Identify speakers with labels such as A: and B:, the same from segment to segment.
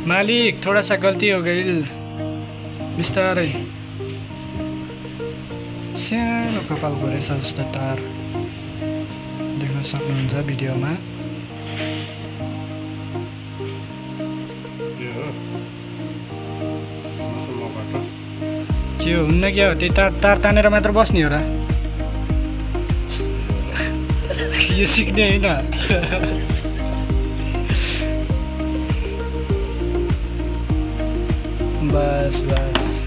A: मालिक थोड़ा सा गल्ती हो गई बिस्तारै सानो कपालको रहेछ जस्तो तार देख्न सक्नुहुन्छ भिडियोमा के हुन्न क्या हो त्यही तार तानेर मात्र बस्ने हो र यो सिक्ने होइन बस बस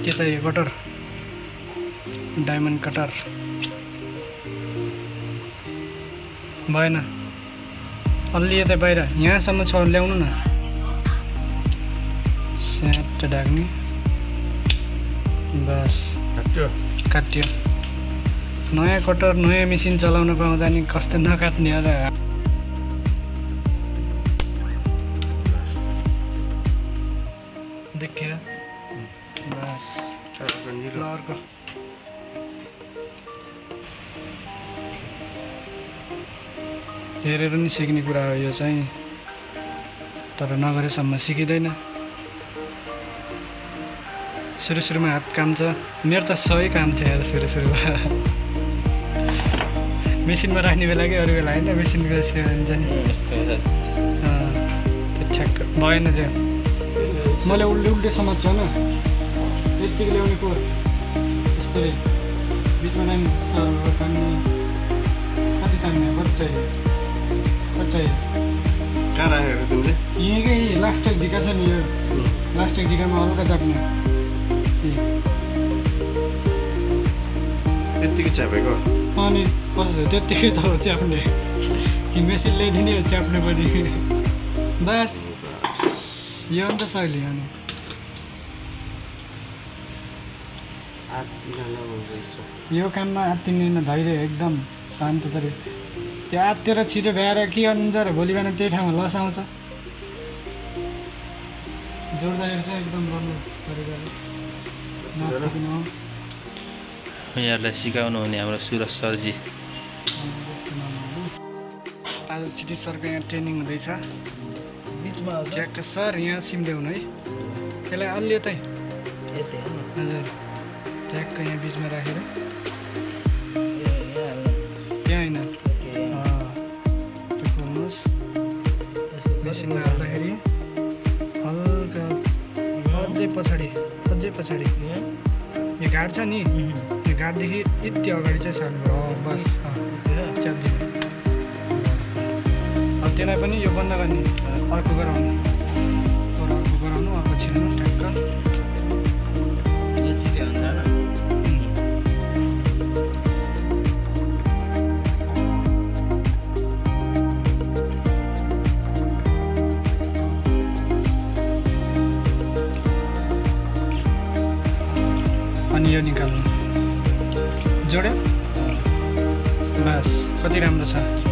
A: के चाहियो कटर डायमन्ड कटर भएन अलि यतै बाहिर यहाँसम्म छ ल्याउनु न स्याट ढाक्ने बस काट्यो नयाँ कटर नयाँ मेसिन चलाउन पाउँदा नि कस्तो नकाट्ने होला देखियो बस अर्को हेरेर नि सिक्ने कुरा हो यो चाहिँ तर नगरेसम्म सिकिँदैन सुरुमा हात काम छ मेरो त सबै काम थियो यार सुरुमा मेसिनमा राख्ने बेला कि अरू बेला होइन मेसिनको सेवा हुन्छ नि त्यो ठ्याक्क भएन त्यो मैले उल्टे समात्छु होइन यतिको ल्याउने को यस्तै बिचमा लाइन तान्ने कति तान्ने कति चाहियो
B: कहाँ राखेको तिमीले
A: यहीँकै लास्ट एक झिका छ नि यो लास्ट एक झिकामा हल्का चाप्ने
B: त्यत्तिकै च्यापेको
A: अनि कसो त्यत्तिकै त हो च्याप्ने कि मेसिन ल्याइदिने हो च्याप्ने पनि बस यो अन्त शैली अनि यो काममा आत्तिँदैन धैर्य एकदम शान्त तरिका त्यो आत्तेर छिटो भ्याएर के गर्नुहुन्छ र भोलि बिहान त्यही ठाउँमा लस आउँछ जोड्दाखेरि चाहिँ एकदम राम्रो तरिकाले
C: यहाँहरूलाई सिकाउनु हुने हाम्रो सुरज सरजी
A: आज छिटी सरको यहाँ ट्रेनिङ हुँदैछ बिचमा ट्याक्क सर यहाँ सिम्ल्याउनु है त्यसलाई अलि यतै हजुर ट्याक्क यहाँ बिचमा राखेर त्यहाँ होइन चुक्नुहोस् मेसिनमा हाल्दाखेरि हल्का अझै पछाडि यो घाट छ नि यो घाटदेखि यति अगाडि चाहिँ सार्नु बस च्याप्दिनु अब त्यसलाई पनि यो बन्द गर्ने अर्को गराउनु अर्को छिर्नु ठ्याक्क
C: यो छिटो हुन्छ होइन
A: अनि यो निकाल्नु जोड्यो बस कति राम्रो छ